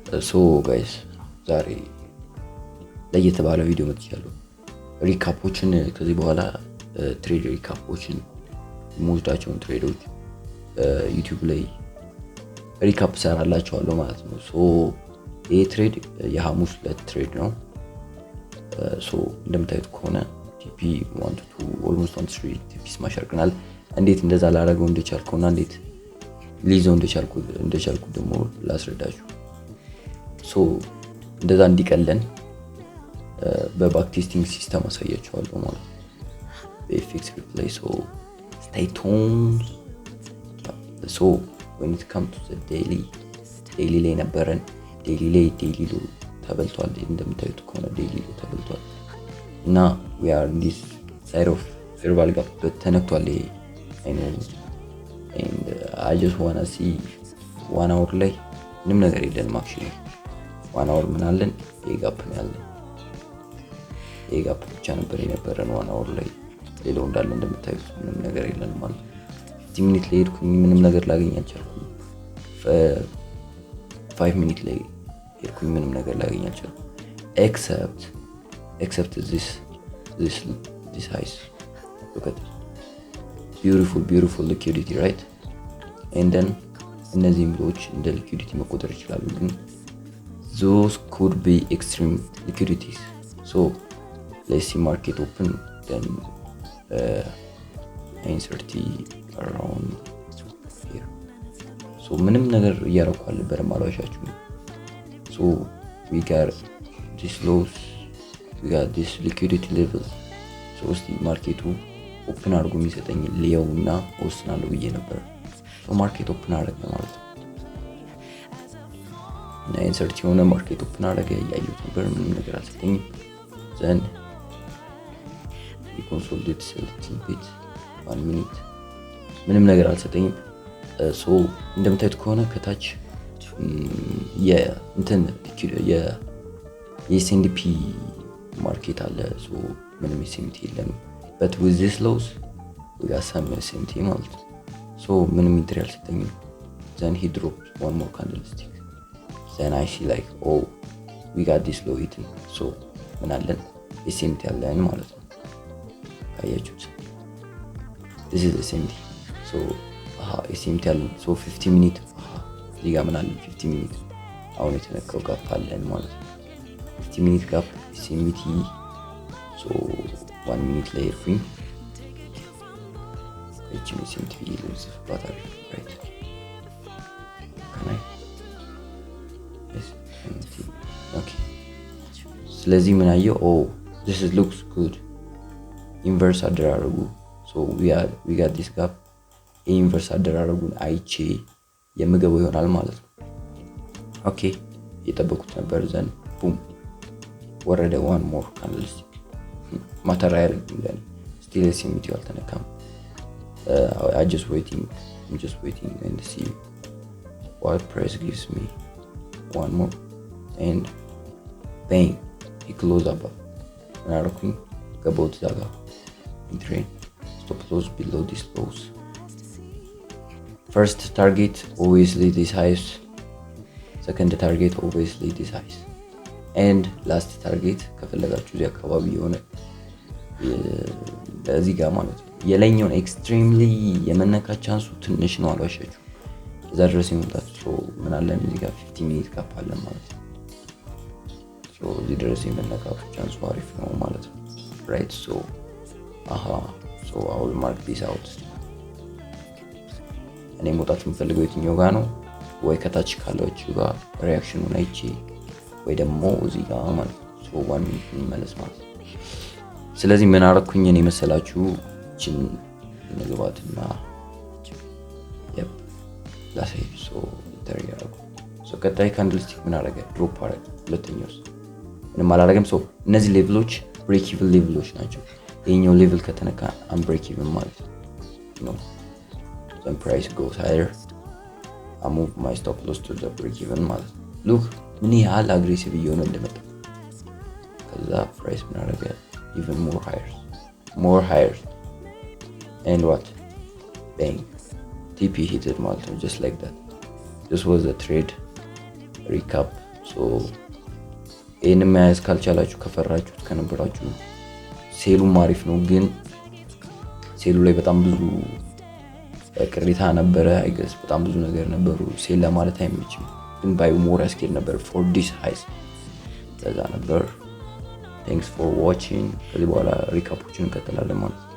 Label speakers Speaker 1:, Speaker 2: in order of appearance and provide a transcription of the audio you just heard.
Speaker 1: So guys፣ ዛሬ ለየት ባለ ቪዲዮ መጥቻለሁ። Recap ኦችን፣ ከዚህ በኋላ trade recap ኦችን፣ የምወስዳቸውን trade ኦች YouTube ላይ recap ሰራላችኋለሁ ማለት ነው። So ይህ trade የሐሙስ ዕለት trade ነው። So እንደምታዩት ከሆነ TP one to two፣ almost 1 to 3 TP smash አድርገናል። እንዴት እንደዛ ላደርገው እንደቻልኩ እና እንዴት ሊይዘው እንደቻልኩ ደግሞ ላስረዳችሁ። So እንደዛ እንዲቀለን በ backtesting system አሳያችኋለሁ ማለት ነው። በ FX Replay። So stay tuned. So when it come to daily፣ daily ላይ ነበረን። Daily ላይ daily low ተበልቷል። እንደምታዩት ከሆነ daily low ተበልቷል እና we are this side of fair value gap ተነክቷል። ይሄ I know and I just wanna see 1 hour ላይ ምንም ነገር የለንም። Actually 1 hour ምን አለን? ይሄ gap ነው ያለን። ይሄ gap ብቻ ነበር የነበረን 1 hour ላይ። ሌላው እንዳለ እንደምታዩት ምንም ነገር የለንም ማለት ነው። 15 minute ላይ ሄድኩኝ፣ ምንም ነገር ላገኝ አልቻልኩም። 5 minute ላይ ሄድኩኝ፣ ምንም ነገር ላገኝ አልቻልኩም። Except this highs. Look at beautiful, beautiful liquidity, right? And then እነዚህም low ዎች እንደ liquidity መቆጠር ይችላሉ፣ ግን those could be extreme liquidities. So let's see market open, then 9:30 around here. So ምንም ነገር እያረኩ አልነበረም፣ አልዋሻችሁም። So we got this lows, we got this liquidity levels. So እስቲ market ኡ open አድርጎ የሚሰጠኝ ልየው እና ወስናለሁ ብዬ ነበር። So market open አደረገ ማለት ነው። 9:30 የሆነ market open አደረገ። እያየሁት ነበር፣ ምንም ነገር አልሰጠኝም። Then የ consolidate little bit፣ 1 minute ምንም ነገር አልሰጠኝም። So እንደምታዩት ከሆነ ከታች የእንትን የ S&P market አለ። ምንም SMT የለም። But with this lows we got some SMT ማለት ነው። So ምንም entry አልሰጠኝም። Then he drop one more candlestick. Then I see like, oh, we got this low hitting. So ምን አለን? SMT አለን ማለት ነው። ካያችሁት this is SMT. So አሃ SMT አለን። So 15 minute፣ አሃ እዚህ ጋር ምን አለን? 15 minute አሁን የተነካው gap አለን ማለት ነው። 15 minute gap SMT. So 1 minute ላይ ሄድኩኝ። ይቺን SMT ብዬ ልጽፍባት፣ አሪፍ፣ right? Can I SMT? Okay። ስለዚህ ምን አየው? Oh, this is looks good. Inverse አደራረጉ። So we got this gap. Inverse አደራረጉን አይቼ የምገባው ይሆናል ማለት ነው። Okay፣ እየጠበኩት ነበር። Then boom፣ ወረደ። One more candlestick matter አያደርግም ለኔ። Still SMT ው አልተነካም። I just waiting, I'm just waiting and see what price gives me. One more and bang, he close above. ምን አደረኩኝ? ገባሁት እዛ ጋር entry፣ stop loss below this lows. First target obviously this highs, second target obviously this highs, and last target ከፈለጋችሁ እዚህ አካባቢ የሆነ እዚህ ጋር ማለት ነው። የላይኛውን extremely የመነካት chance ኡ ትንሽ ነው፣ አልዋሻችሁ። እዛ ድረስ የመምጣት። ምን አለን እዚህ ጋር? 15 minute gap አለን ማለት ነው። እዚህ ድረስ የመነካቱ chance ኡ አሪፍ ነው ማለት ነው። Right? So አሃ so I will mark this out. እኔ መውጣት የምፈልገው የትኛው ጋር ነው? ወይ ከታች ካለችው ጋር reaction ኑን አይቼ ወይ ደግሞ እዚህ ጋር ማለት ነው። So 1 minute እንመለስ ማለት ነው። ስለዚህ ምን አረኩኝ እኔ መሰላችሁ? ችን ንግባትና ላሳይ። So enter ያደረጉ። ቀጣይ candlestick ምን አረገ? Drop አረገ። ሁለተኛው ውስጥ ምንም አላረገም። So እነዚህ level ኦች break even level ኦች ናቸው። ይሄኛው level ከተነካ I'm break even ማለት ነው። Then price goes higher. I move my stop loss to the break even ማለት ነው። Look ምን ያህል aggressive እየሆነ እንደመጣ። ከዛ price ምን አረገ? Even more higher, more higher, and what? Bang, TP hitted ማለት ነው። Just like that. This was a trade recap. ይህን መያዝ ካልቻላችሁ፣ ከፈራችሁት ከነበራችሁ sell ኡም አሪፍ ነው፣ ግን sell ኡ ላይ በጣም ብዙ ቅሬታ ነበረ። I guess በጣም ብዙ ነገር ነበሩ። Sell ለማለት አይመችም፣ ግን buy more ያስኬድ ነበር for this highs። ለዛ ነበር። Thanks for watching። ከዚህ በኋላ recap ኦችን እንቀጥላለን ማለት ነው።